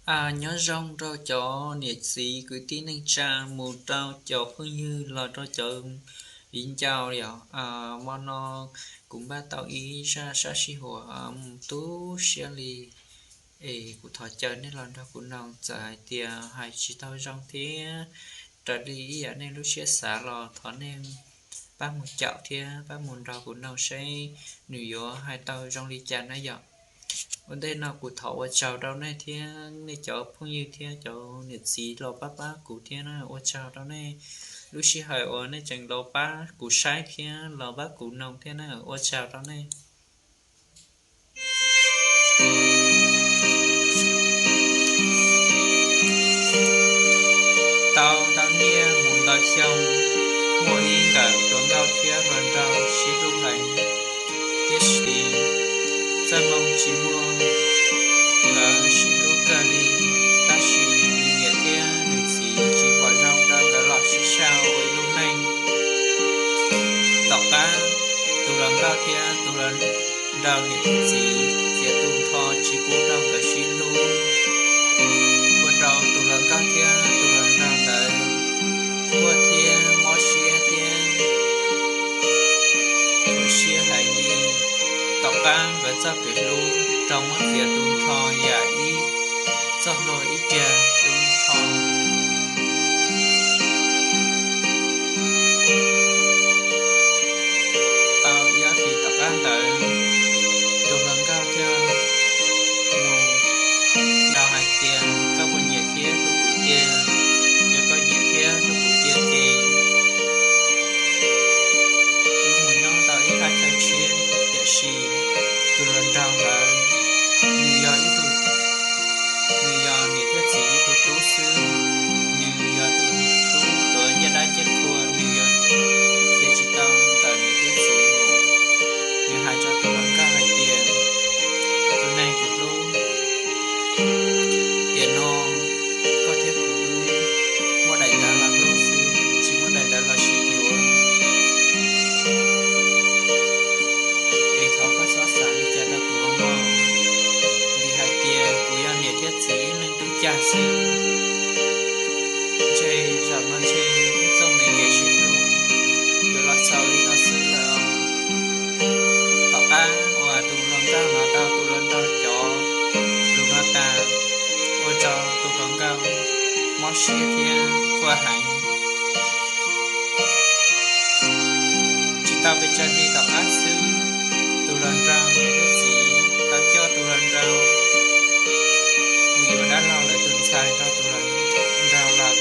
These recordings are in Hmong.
Nyob zoo rau cov niam txiv kwv tij neej tsa, mus rau cov phooj ywg los rau cov viv ncaus yom. Hmo no kuv npaj tau ib zaj sab sij huam mus tu siab li, es kuv thov caw nej los nrog kuv noog, txawm hais tias hais tsis tau zoo thiab raws li ib yam nej lub siab xav los thov nej pab mus caum thiab pab mus nrog kuv noog seb nws yuav hais tau zoo li cas na yom. Ua ntej no kuv thov ua tsaug rau nej thiab nej cov phooj ywg thiab cov niam txiv los pab pab kuv thiab na, ua tsaug rau nej lub sij hawm uas nej tseem los pab kuv saib thiab los pab kuv noog thiab na, ua tsaug rau nej. Tau ntau niaj mus ntau xyoo, muaj ib nkawm hluas nkauj thiab hluas nraug sib hlub heev, tiam sis txoj hmoo tsis muaj, nkawd sib hlub kawg li, tab sis nws niam thiab nws txiv tsis pom zoo rau nkawd los sib sau ua ib lub neej. Tom qab tus hluas nkauj thiab tus hluas nraug niam thiab txiv txiav tu nrho tsis pub rau nkawd sib hlub, ua rau tus hluas nkauj thiab tus hluas nraug ntawd quaj thiab mob siab thiab tu siab heev li. Tom qab nkawd txoj kev hlub raug muab txiav tu nrho yam ib txoj hlua ib riag tu nrho. Tau ib ob hlis tom qab ntawd, tus hluas nkauj thiaj mus nug hais tias, koj puas nyiam thiab hlub kuv tiag? Yog koj nyiam thiab hlub kuv tiag ces wb mus nyob tau ib thaj chaw tshiab. Tiam sis tus hluas nraug ntawd, nws yog ib tug, nws yog niam thiab txiv ib tug tub xwb, nws yog tus tub tuav ncej dab ncej qhua, nws yuav khiav tsis tau ntawm niam thiab txiv mus. Nws hais rau tus hluas nkauj hais tias, tus neeg kuv hlub, tiam no koj thiab kuv muaj daim ntawv los hlub xwb, tsis muaj daim ntawv los sib yuav. Es thov koj txhob xav li cas rau kuv mog, vim hais tias kuv yog niam thiab txiv ib leeg tub cag xwb. Ntshe zaum no ntshe wb txoj me kev sib hlub yuav los xaus li no xwb lawm. Tom qab uas tus hluas nkauj hnov tau tus hluas nraug cov lus no tas, ua rau tus hluas nkauj mob siab thiab quaj heev. Tsis tau pes tsawg hli tom qab xwb, tus hluas nraug niam thiab txiv tau coj tus hluas nraug mus yuav dab laug lawv tus ntxhais rau tus hluas nraug lawm.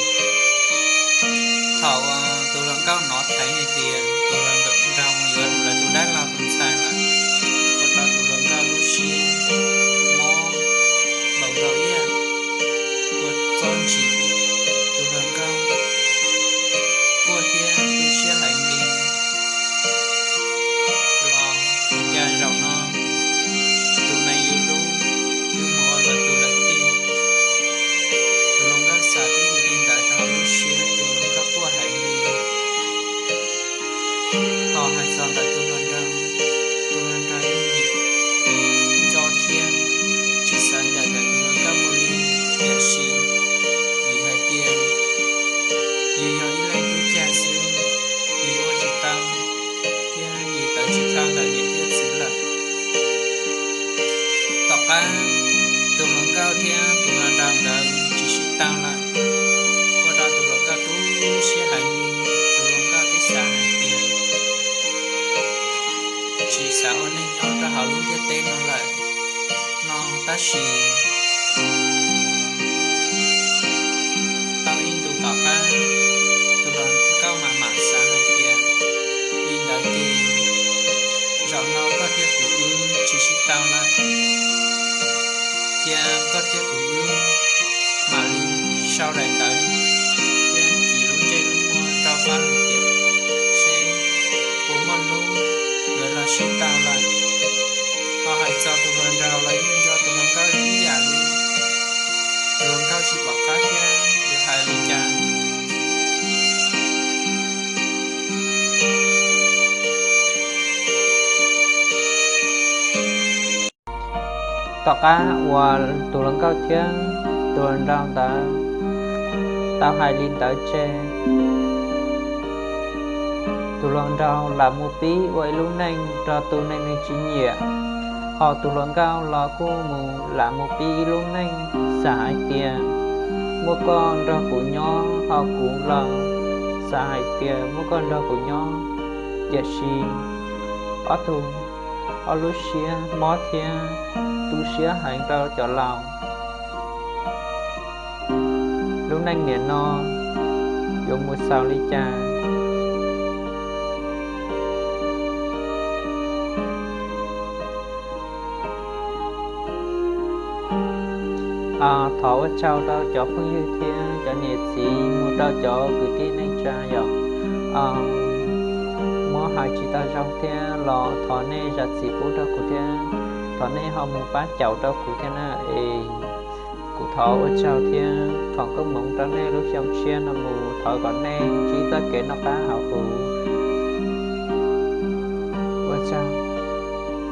Thaum uas tus hluas nkauj hnov dheev hais tias tus hluas nraug mus yuav lawv tus dab laug tus ntxhais lawm, ua rau tus hluas nkauj lub siab mob npaum nkaus ib yam ua txob ntshis. Tus hluas nkauj quaj thiab tu siab heev li. Los cas zaum no tus neeg yus hlub twb mus ua luag tus lawm tiag. Tus hluas nkauj xav twb yog li ntawd rau hauv lub siab, tus hluas nkauj quaj heev li. Ho hais txog ntawm tus hluas nraug, tus hluas nraug yeej nco thiab tsis xav ncaim ntawm tus hluas nkauj mus li. Tiam sis vim hais tias yus yog ib leeg tub cag xwb, yus ua tsis tau thiab yus tawv tsis dhau ntawm niam thiab txiv lawm. Tom qab tus hluas nkauj thiab tus hluas nraug ntawd tsis sib tau lawm, ua rau tus hluas nkauj tu siab heev li. Tus hluas nkauj twb xav hais tias tsis xav ua neeg nyob rau hauv lub ntiaj teb no lawm no, tab sis tau ib ntus tom qab, tus hluas nkauj mam mam xav hais tias, li ntawd ces zaum no koj thiab kuv wb tsis sib tau lawm. Cia koj thiab kuv wb mam li sau daim ntawv thiab kis lub ntsej lub muag rau fab lwm tiam seb puas muaj hnub nkawd los sib tau lawm. Ho hais txog tus hluas nraug los yeej nco tus hluas nkauj ib yam li. Tus hluas nkauj tsis pom qab thiab yuav hais li cas. Tom qab uas tus hluas nkauj thiab Tus hluas nraug ntawd tau hais li ntawd tseg, tus hluas nraug lam mus pib ua ib lub neej rau tus neeg nws tsis nyiam, hos tus hluas nkauj los kuj mus lam mus pib ib lub neej, xav hais tias muaj koj nrog kuv nyob, hos kuv los xav hais tias muaj koj nrog kuv nyob. Tiam sis ob tug, ob lub siab mob thiab tu siab heev rau cov laus. Lub neej niam no yuav mus xaus li cas? Thov ua tsaug rau cov phooj ywg thiab cov niam txiv mus rau cov kwv tij neej tsa yom. Muab hais tsis tau zoo thiab los thov nej zam txim pub rau kuv thiab, thov nej ho mus pab caum rau kuv thiab na es. Kuv thov ua tsaug thiab foom koob hmoov rau nej lub xyoo tshiab no mus, thov kom nej ntsib txoj kev noj qab haus huv,